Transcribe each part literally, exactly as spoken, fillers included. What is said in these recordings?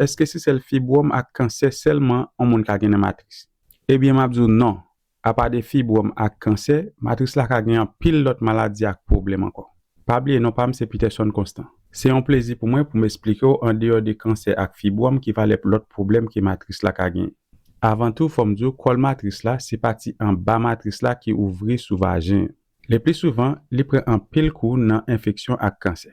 Èske se sèl fibwòm ak kansè sèlman yon moun ka gen nan matris? Ebyen, m ap di w non. Apa de fibwòm ak kansè, matris la ka gen anpil lòt maladi ak pwoblèm ankò. Pa bliye non pa m se Peterson Constant. Se yon plezi pou mwen pou m esplike w andeyò de kansè ak fibwòm ki valè lòt pwoblèm ke matris la ka gen. Avan tou, fò m di w kòl matris la se pati anba matris la ki ouvri sou vajen an. Le pli souvan, li pran anpil kou nan enfeksyon ak kansè.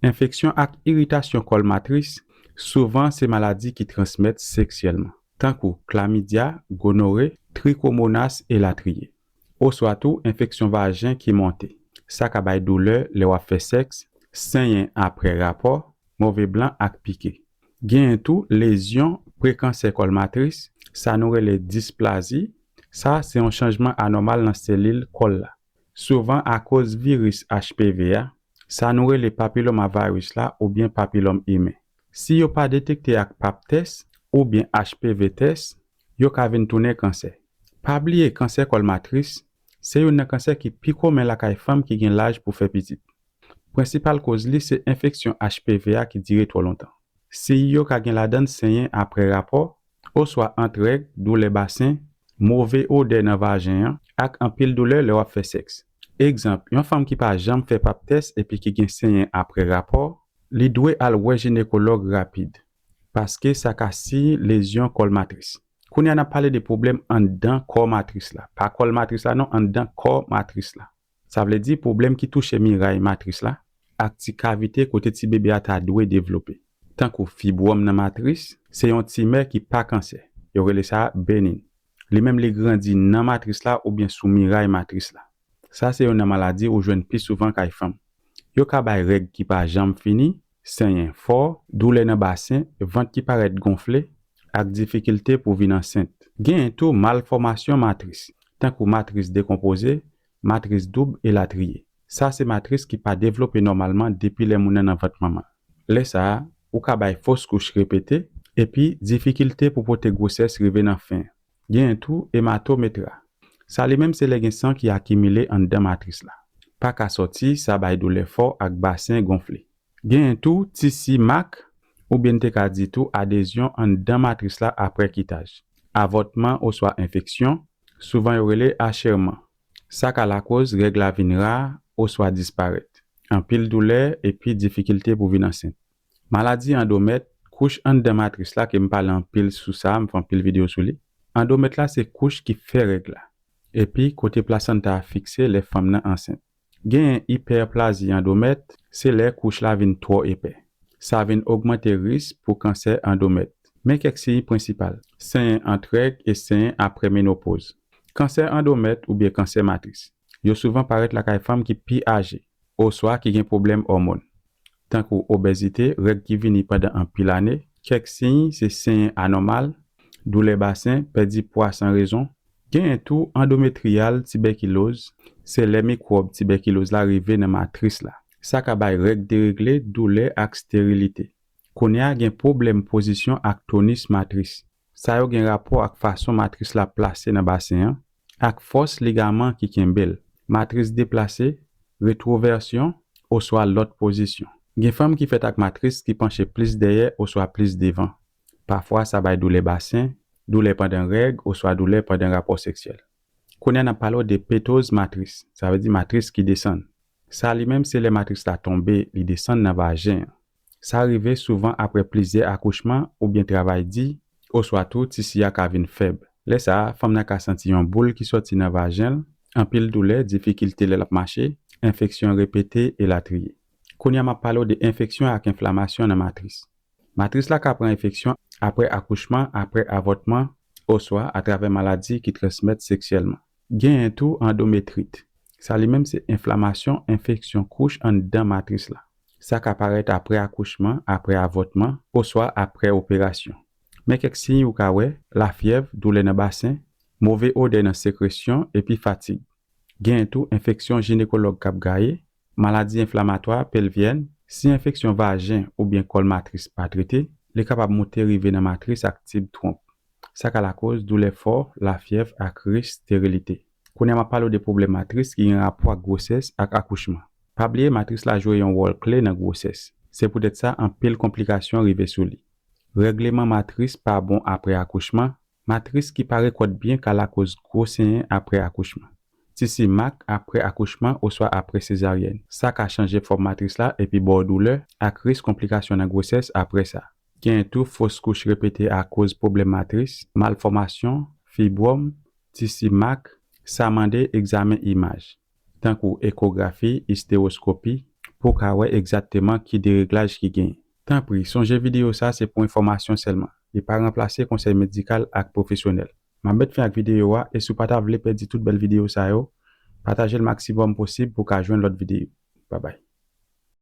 Enfeksyon ak iritasyon kòl matris souvan se maladi ki transmèt seksyèlman, tankou klamidya, gonore, trikomonas elatriye. Oswa tou enfeksyon vajen ki monte. Sa ka bay doulè lè w ap fè sèks, senyen apre rapò, move blan ak pike. Genyen tou lezyon prekansè kòl matris, sa nou rele displazi. Sa se yon chanjman anòmal nan selil kòl la. Souvan akoz viris H P V a, sa nou rele papilomavirus la oubyen papilòm imen. Si yo pa detekte ak pap tès oubyen H P V tès, yo ka vin tounen kansè. Pa bliye kansè kòl matris se youn nan kansè ki pi komen lakay fanm ki gen laj pou fè pitit. Prensipal koz li se enfeksyon H P V a ki dire twò lontan. Siy yo ka gen ladan l senyen apre rapò, oswa ant règ, doulè basen, move odè nan vajen an, ak anpil doulè lè w ap fè sèks. Egzanp, yon fanm ki pa janm fè pap tès epi ki gen senyen apre rapò, li dwe al wè jinekològ rapid, paske sa ka siy lezyon kòl matris. Kounye a n ap pale de pwoblèm anndan kò matris la. Pa kòl matris la non, anndan kò matris la. Sa vle di pwoblèm ki touche miray matris la ak ti kavite kote ti bebe a ta dwe devlope. Tankou fibwòm nan matris, se yon timè ki pa kansè. Yo rele sa benin. Li menm li grandi nan matris la oubyen sou miray matris la. Sa se youn nan maladi ou jwenn pi souvan kay fanm. Yo ka bay règ ki pa janm fini, senyen fò, doulè nan basen, vant ki parèt gonfle, ak difikilte pou vin ansent. Genyen tou malfòmasyon matris, tankou matris dekonpoze, matris doub elatriye. Sa se matris ki pa devlope nòmalman depi lè moun nan nan vant manman l. Lè sa a, ou ka bay fos kouch repete, epi difikilte pou pote gwosès rive nan fen. Genyen tou ematometra. Sa li menm se lè gen san ki akimile anndan matris la. Pa ka sòti, sa bay doulè fò ak basen gonfle. Genyen tou tisi mak, oubyen n te ka di tou adezyon anndan matris la apre kitaj. Avòtman oswa enfeksyon, souvan yo rele achèman. Sa ka lakoz règ la vin ra oswa disparèt. Anpil doulè epi difikilte pou vin ansent. Maladi andomèt, kouch anndan matris la ke m pale anpil sou sa, m fè anpil videyo sou li. Andomèt la se kouch ki fè règ la, epi kote plasanta a fikse lè fanm nan ansent. Genyen ipèplazi andomèt, se lè kouch la vin twò epè. Sa vin ogmante risk pou kansè andomèt. Men kèk siy prensipal, senyen ant règ e senyen apre menopoz. Kansè andomèt oubyen kansè matris. Yo souvan parèt lakay fanm ki pi aje, oswa ki gen pwoblèm òmòn, tankou obezite, règ ki vini pandan anpil ane. Kèk siy se senyen anòmal, doulè basen, pèdi pwa san rezon. Genyen tou andometriyal tibèkiloz, se lè mikwòb tibèkiloz la rive nan matris la. Sa ka bay règ deregle, doulè ak sterilite. Kounye a gen pwoblèm pozisyon ak tonis matris. Sa yo gen rapò ak fason matris la plase nan basen an, ak fòs ligaman ki kenbe l. Matris deplase, retwovèsyon, oswa lòt pozisyon. Gen fanm ki fèt ak matris ki panche plis dèyè oswa plis devan. Pafwa sa bay doulè basen, doulè pandan règ oswa doulè pandan rapò seksyèl. Kounye a n ap pale w de petoz matris, sa vle di matris ki desann. Sa li menm se lè matris la tonbe, li desann nan vajen an. Sa rive souvan apre plizyè akouchman oubyen travay di, oswa tou tisi a ka vin fèb. Lè sa a, fanm nan ka santi yon boul ki sòti nan vajen l, anpil doulè, difikilte lè l ap mache, enfeksyon repete, elatriye. Kounye a m ap pale w de enfeksyon ak enflamasyon nan matris. Matris la ka pran enfeksyon apre akouchman, apre avòtman, oswa atravè maladi ki transmèt seksyèlman. Genyen tou andometrit. Sa li menm se enflamasyon, enfeksyon kouch anndan matris la. Sa ka parèt apre akouchman, apre avòtman, oswa apre operasyon. Men kèk siy ou ka wè: lafyèv, doulè nan basen, move odè nan sekresyon, epi fatig. Genyen tou enfeksyon jinekològ k ap gaye, maladi enflamatwa pelvyèn. Si enfeksyon vajen oubyen kòl matris pa trete, li kapab moute rive nan matris ak tib twonp. Sa ka lakoz doulè fò, lafyèv ak risk sterilite. Kounye a m ap pale w de pwoblèm matris ki gen rapò ak gwosès ak akouchman. Pa bliye matris la jwe yon wòl kle nan gwosès. Se poutèt sa anpil konplikasyon rive sou li. Règleman matris pa bon apre akouchman. Matris ki pa rekòt byen ka lakoz gwo senyen apre akouchman. Tisi mak apre akouchman oswa apre sezaryèn. Sa ka chanje fòm matris la epi ba w doulè ak risk konplikasyon nan gwosès apre sa. Genyen tou fos kouch repete akoz pwoblèm matris, malfòmasyon, fibwòm, tisi mak. Sa mande egzamen imaj, tankou ekografi, istewoskopi, pou w ka wè egzakteman ki dereglaj ki genyen. Tanpri, sonje videyo sa se pou enfòmasyon sèlman. Li pa ranplase konsèy medikal ak pwofesyonèl. M ap met fen ak videyo a, e si w pa ta vle pèdi tout bèl videyo sa yo, pataje l maksimòm posib pou w ka jwenn lòt videyo. Babay.